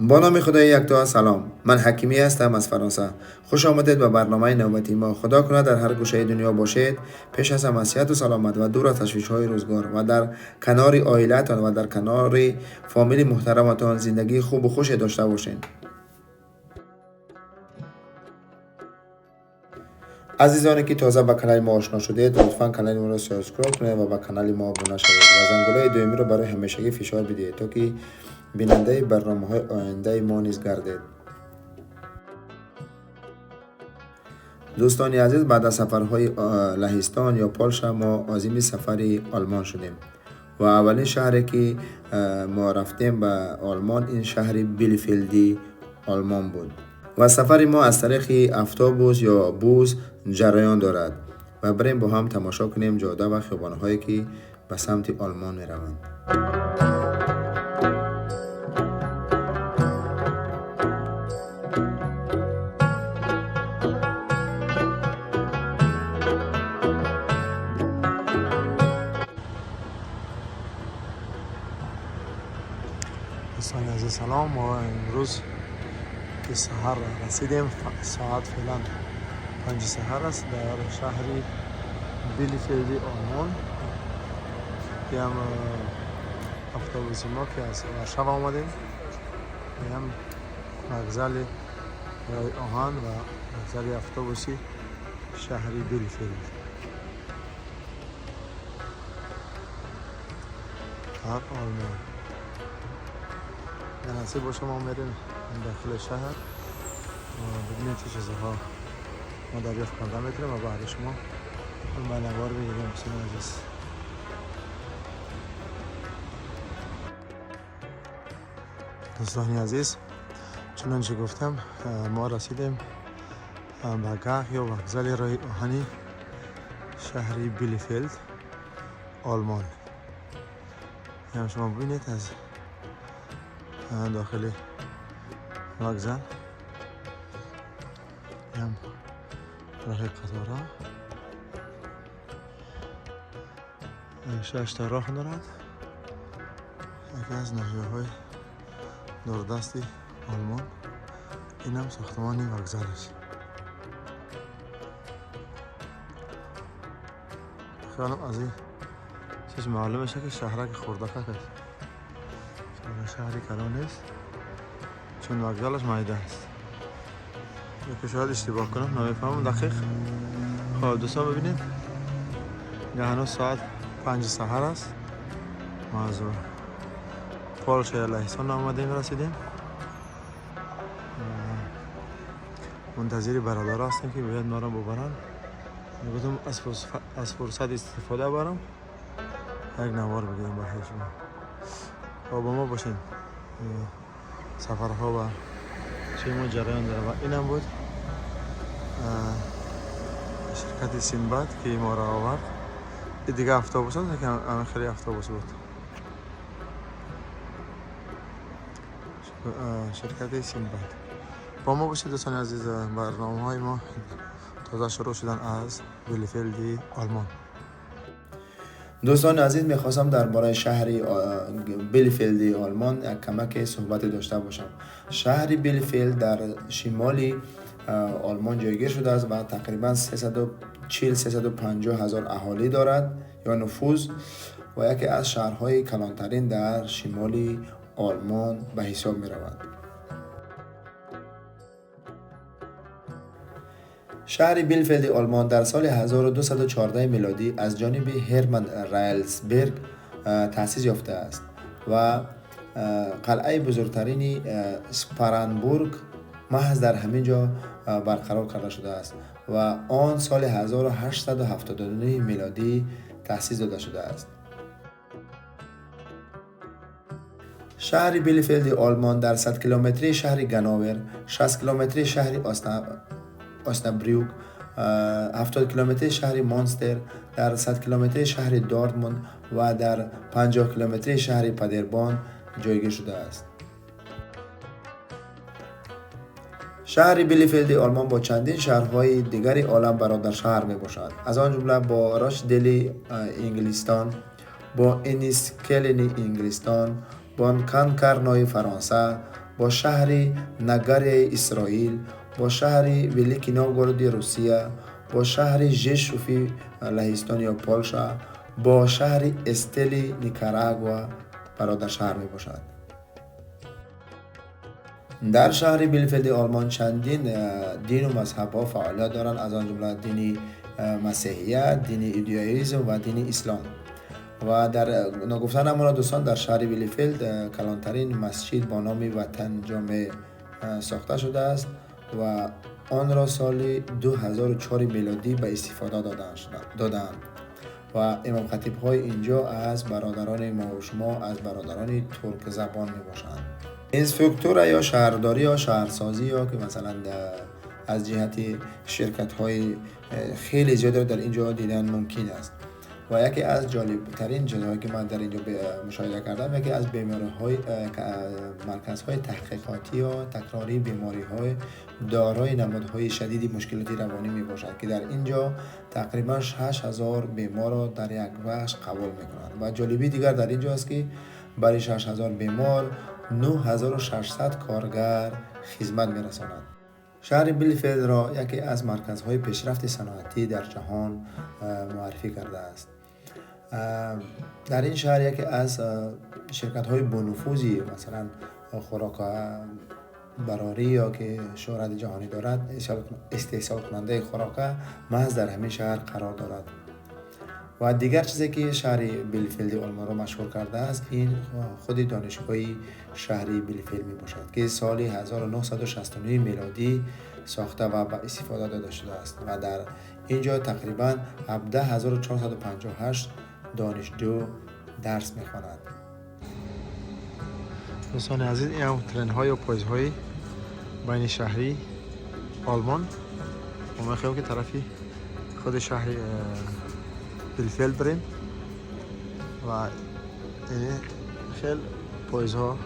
Бо номи Худои якто салом. Ман Ҳакимӣ ҳастам аз Фаронса. Хуш омадед ба барномаи навбатии мо. Худо кунад дар ҳар гӯшаи дунё бошед, пеш аз ҳама сиҳату саломат ва дур аз ташвишҳои рӯзгор ва дар канори оилаатон ва дар канори фомили муҳтараматон зиндагии хубу хуше дошта бошед. Азизоне ки тоза ба канали мо ошно шудед, лутфан канали моро subscribe кунед ва ба канали мо обуна шавед ва зангулаи дуюмиро барои ҳамешагӣ фишор бидиҳед, то ки бинандаи барномаҳои ояндаи мо низ гардед. Дӯстони азиз, баъд аз сафарҳои Лаҳистон ё Полша мо озими сафари Олмон шудем ва аввалин шаҳре ки мо рафтем ба Олмон ин шаҳри Билефелди Олмон буд ва сафари мо аз тариқи автобус ё бус ҷараён дорад ва бирем бо ҳам тамошо кунем ҷода ва хиёбонҳое ки ба самти Олмон мераванд. دوستان عزیز سلام. ما امروز که سحر رسیدیم، ساعت فعلا 5 سحر است در شهر بیلفیلد آلمان. هم автобуси мо ки аз Варшава омадем, ҳам вокзали роҳи оҳан ва вокзали автобуси шаҳри Билефелд дар Олмон. насиб боша мо мерем дохили шаҳр, бибинем чӣ чизҳо мо дарёфт карда метавонем ва баҳри шумо ба навор бигирем. Дӯстони азиз, дӯстони азиз, чунончи гуфтам, мо расидем ба гаҳ ё вокзали роҳи оҳани шаҳри Билефелд, Олмон. Ям шумо бибинед аз дохили вокзал, ям роҳи қатора шашта роҳ дорад. Яке аз ноҳияҳои дурдасти Олмон. Инам сохтмони вокзалаш. Хаёлам аз ин чиз маълум меша ки шаҳраки хурдакак аст, шаҳри калон нест, чун вокзалаш майда аст. Яке шояд иштибоҳ кунам, намефаҳмам дақиқ. Хоб дӯстон, бибинед, ҳанӯз соат 5 саҳар аст. Мо аз Полша ё Лаҳистон омадем, расидем, мунтазири бародаро ҳастем ки бояд моро бубаранд. Гуфтам аз фурсат истифода барам, як навор бигирам барои шумо. Хоб, бо мо бошед, сафарҳо ва чӣ мо ҷараён дорад. Ва инам буд ширкати Синбад ки моро овард. Дига автобус аст, хеле автобус буд ширкати Синбад. Бо мо бошед, дӯстони азиз, барномаҳои мо тоза шурӯъ шудан аз Билефелди Олмон. Дӯстони азиз, мехостам дар бораи шаҳри Билефелди Олмон як камаке суҳбате дошта бошам. Шаҳри Билефелд дар шимоли Олмон ҷойгир шудааст ва тақрибан 340-350 ҳазор аҳолӣ дорад ё нуфуз ва яке аз шаҳрҳои калонтарин дар шимоли Олмон ба ҳисоб меравад. Шаҳри Билефелди Олмон дар соли 1214 милодӣ аз ҷониби Ҳерман Райлсберг таъсис ёфтааст ва қалъаи бузургтарини Спаранбург маҳз дар ҳамин ҷо барқарор карда шудааст ва он соли 1879 милодӣ таъсис дода шудааст. Шаҳри Билефелди Олмон дар 100 километрии шаҳри Ганновер, 60 километрии шаҳри Оснабрюк, 70 километрии шаҳри Монстер, дар 100 километрии шаҳри Дортмунд ва дар 50 километрии шаҳри Падербон ҷойгир шудааст. Шаҳри Билефелди Олмон бо чандин шаҳрҳои дигари олам бародаршаҳр мебошад, аз он ҷумла бо Рочдели Инглистон, бо Энискелени Инглистон, бо Конкарнои Фаронса, با شهر نگر اسرائیل، با شهر ولیکی نوگورود روسیه، با شهر ژشوفی لهستان یا پولشا، با شهر استلی نیکاراگوا برادر شهر می باشد. در شهر بیلفلد آلمان چندین دین و مذهب ها فعالیت دارند، از آن جمله دین مسیحیت، دین ایدیایزم و دین اسلام. و در نگفتن نماند دوستان، در شهر بیلفلد کلانترین مسجد با نام وطن جامع ساخته شده است و آن را سال 2004 میلادی به استفاده دادند و امام خطیب های اینجا از برادران ما و شما، از برادران ترک زبان می باشند. инфраструктура یا شهرداری یا شهرسازی یا که مثلا از جهت شرکت های خیلی زیاد را در اینجا دیدن ممکن است. و یکی از جالب ترین چیزهایی که من در اینجا مشاهده کردم، یکی از بیماری های مرکزهای تحقیقاتی یا تکراری بیماری های دارای نمادهای شدید مشکلات روانی می باشد که در اینجا تقریبا 6000 بیمار را در یک بخش قبول می کنند. و جالبی دیگر در اینجا است که برای 6000 بیمار 9600 کارگر خدمت می رساند. شهر بیلفلد را یکی از مرکزهای پیشرفت صنعتی در جهان معرفی کرده است. در این شهر یکی از شرکت های بانفوذی مثلا خوراک براری یا که شهرت جهانی دارد، استحصال کننده خوراک محض در همین شهر قرار دارد. و دیگر چیزی که شهر بیلفلد آلمان را مشهور کرده است، این خود دانشگاه شهری بیلفلد می باشد که سال 1969 میلادی ساخته و به استفاده داده شده است و در اینجا تقریبا 17458 دانشجو درس میخواند. دوستان عزیز، این هم ترن های و پویز های بین شهری آلمان و ما میخوایم که طرفی خود شهر بیلفلد بریم و این خیلی پویز ها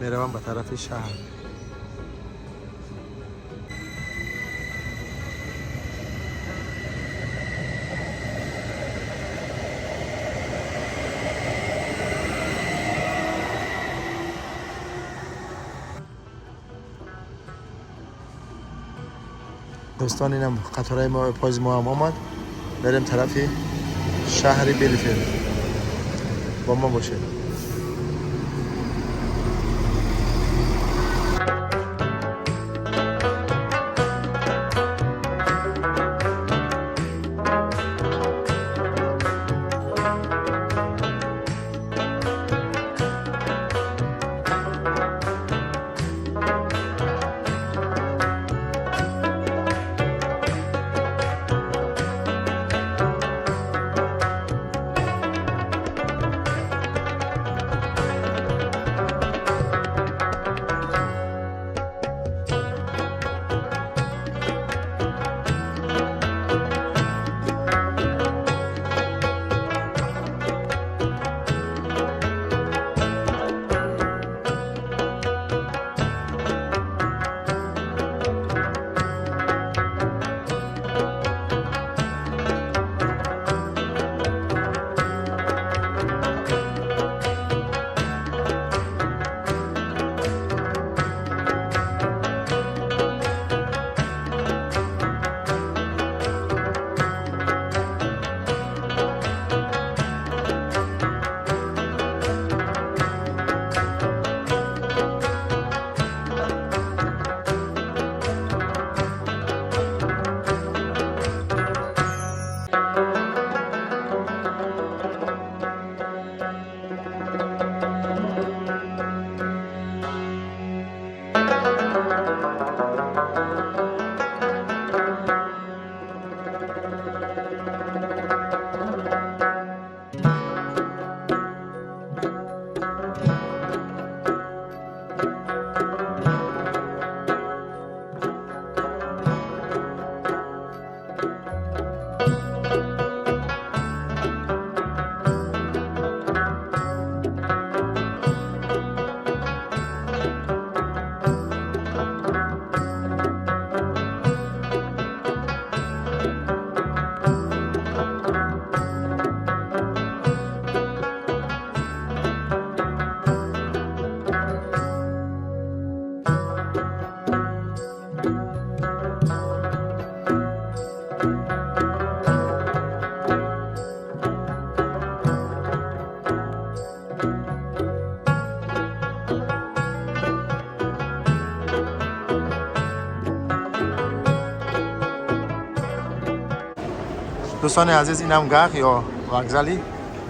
میروم به طرف شهر. دوستان، اینم قطارهای ما، پایز ما هم آمد. بریم طرف شهر بیلفلد، با ما باشید. دوستان عزیز، اینم گغ یا وگزلی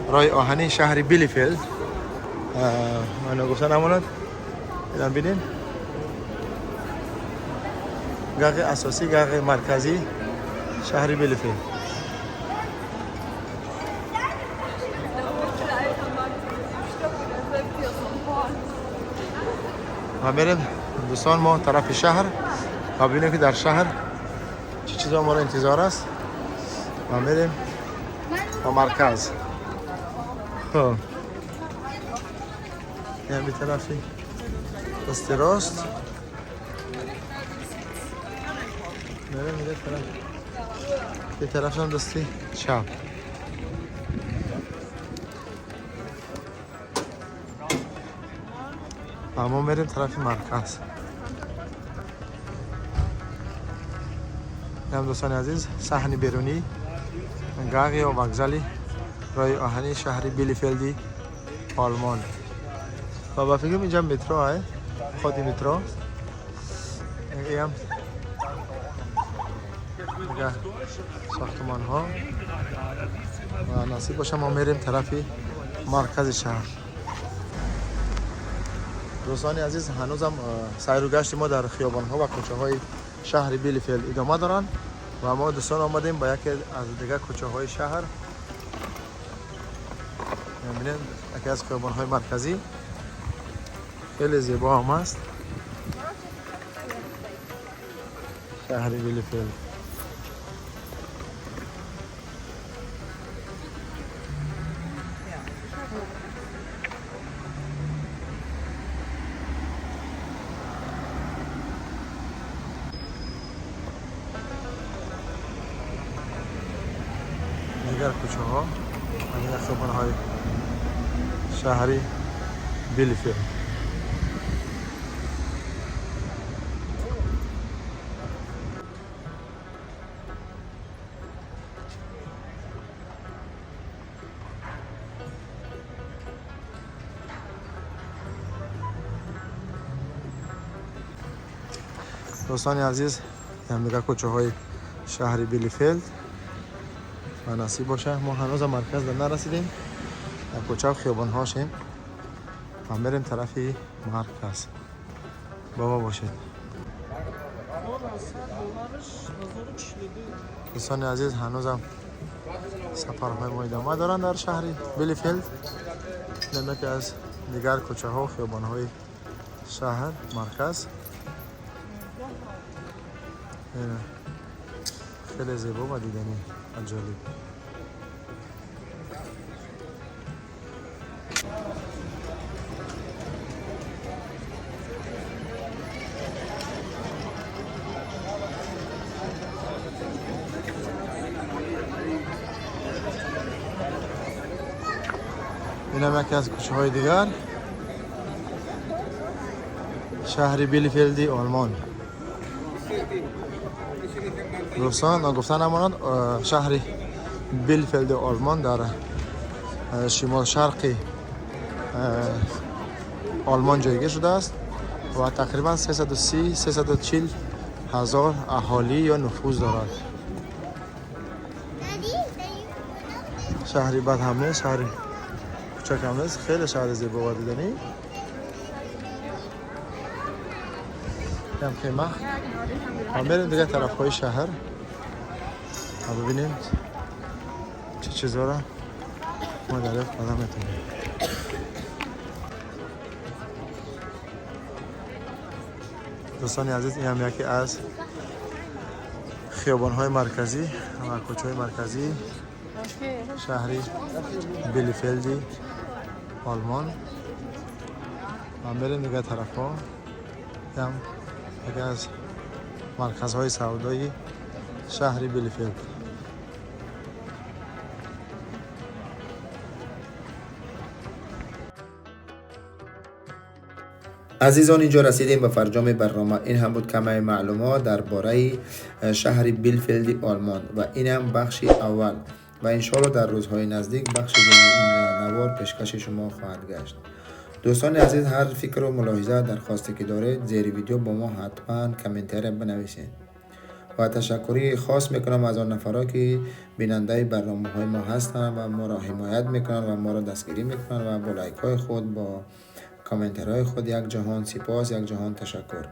راه آهنی شهر بیلفلد. من گفتن نماند. اینم ببینین گغ اساسی، گغ مرکزی شهر بیلفلد. و میریم دوستان ما طرف شهر و ببینیم که در شهر چه چیزا ما را انتظار است و میریم با مرکز. خب یعنی به طرفی دست راست میریم، میره طرف به طرف هم دستی چپ. و ما میریم طرف مرکز. هم دوستان عزیز، صحن بیرونی گاغ یا وگزلی راه آهنی شهر بیلفلدی آلمان. و با فکرم اینجا مترو های خود مترو این هم دیگه ساختمان ها و نصیب باشه ما میریم طرف مرکز شهر. دوستان عزیز، هنوزم سیر و گشت ما در خیابان ها و کوچه های شهر بیلفلد ادامه دارن و ما دوستان آمدیم با یکی از دیگه کوچه های شهر. می‌بینید یکی از خیابان های مرکزی خیلی زیبا هم است شهر بیلفلد. دیگر کوچه ها و دیگر خیابان های شهری بیلفلد. دوستان عزیز، هم دیگر کوچه های شهر بیلفلد و نصیب باشه ما هنوز مرکز در نرسیدیم، در کوچه و خیابان هاشیم و میریم طرف مرکز. با ما باشید دوستان عزیز. هنوزم سفرهای ما ادامه دارن در شهر بیلفلد. یکی از دیگر کوچه ها و خیابان های شهر مرکز. خیلی زیبا و دیدنی و جالب. اینم یکی از کوچه های دیگر شهر بیلفلدی آلمان. دوستان ناگفته نماند شهر بیلفلد آلمان در شمال شرق آلمان جایگیر شده است و تقریبا 330-340 هزار اهالی یا نفوذ دارد. شهری بد هم نیست، شهر کوچک هم نیست، خیلی شهر زیبا و دیدنی. هم خیمه و میریم دیگه طرف های شهر و ببینیم چه چیزا را ما دریافت پیدا میتونیم. دوستان عزیز، این هم یکی از خیابان های مرکزی و کوچه های مرکزی شهری بیلفلدی آلمان. و میریم دیگه طرف ها. هم یکی از مرکزهای سودایی شهر بیلفلد. عزیزان، اینجا رسیدیم به فرجام برنامه. این هم بود کمه معلومات درباره شهر بیلفلد آلمان و این هم بخش اول و انشالله در روزهای نزدیک بخش دوم این نوار پیشکش شما خواهد گشت. دوستان عزیز، هر فکر و ملاحظه درخواستی که دارید زیر ویدیو با ما حتما کامنتر بنویسید و تشکری خاص میکنم از آن نفرها که بیننده برنامه های ما هستند و ما را حمایت میکنن و ما را دستگیری میکنن و با لایک های خود، با کامنت های خود. یک جهان سپاس، یک جهان تشکر.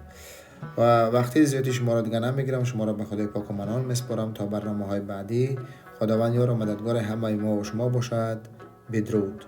و وقتی زیادی شما را دیگه نمیگیرم، شما را به خدای پاک و منان میسپارم تا برنامه های بعدی. خداوند یار و مددگار همه ما و شما باشد. بدرود.